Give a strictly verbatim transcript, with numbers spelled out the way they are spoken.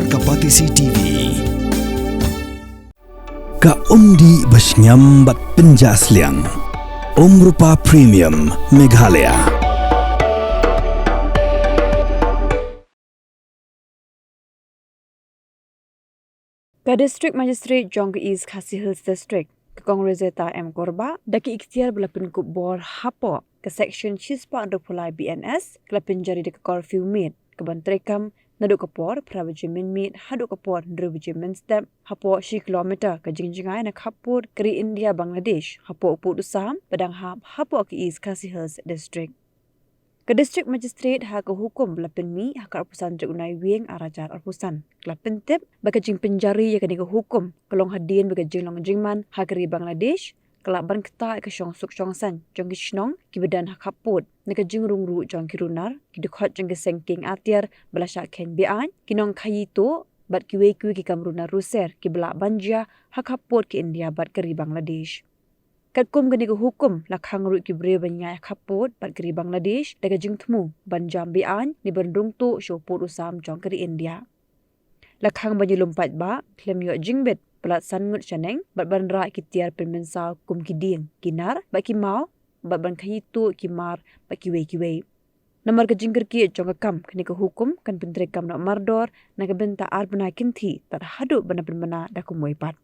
Ka Patisi T V. Ka umdih ba shngiam bad pynjah sliang. Umrupa Premium Meghalaya. Ka District Magistrate jong ka East Khasi Hills District, ka Kong Rosetta M Korbah, da ki iktiar ba la pynkup bor hapoh ka Section shispah hynriewphew lai B N S, ka la pynjari da ka curfew miet, ka ban treikam naduh ka por phra baje mynmiet haduh ka por hynriew baje mynstep, hapoh shi kilometer ka jingjngai na khappud ka ri India Bangladesh, hapoh u pud u sam ba dang hap hapoh ka East Khasi Hills District. Ka District Magistrate ha ka hukum ba la pynmih ha ka arphew san tarik u Naiwieng arhajar arphew san, ka la pyntip ba ka jingpynjari ïa kane ka hukum ka long hadien ba ka jinglong jingman ha ka ri Bangladesh ka lah ban ktah ïa ka shongsuk shongsaiñ jong ki shnong kiba don ha khappud na ka jingrung ruh jong ki runar, ki dkhot jong ki seng kieng atiar ba la shah kheiñ be-aiñ, ki nongkhaïi tuh bad kiwei kiwei ki kam runar ruser kiba lah ban jia ha khappud ka India bad ka ri Bangladesh. Katkum kane ka hukum, la khang ruh ki briew ban ïaid ha khappud bad ka ri Bangladesh da ka jingthmu ban jam be-aiñ ne ban rung tuh sha u pud u sam jong ka ri India. La khang ban ïalum paidbah khlem ïoh jingbit palat san ngut shaneng bad ban rah ki tiar pynmynsaw kum ki dieng, ki nar bad ki maw, bad ban khaïi tuh ki mar bad kiwei kiwei. Namar ka jingkyrkieh jong ka kam, kane ka hukum kan pyntreikam noh mardor na ka bynta ar bnai kynthih tad haduh ban da pynbna da kumwei pat.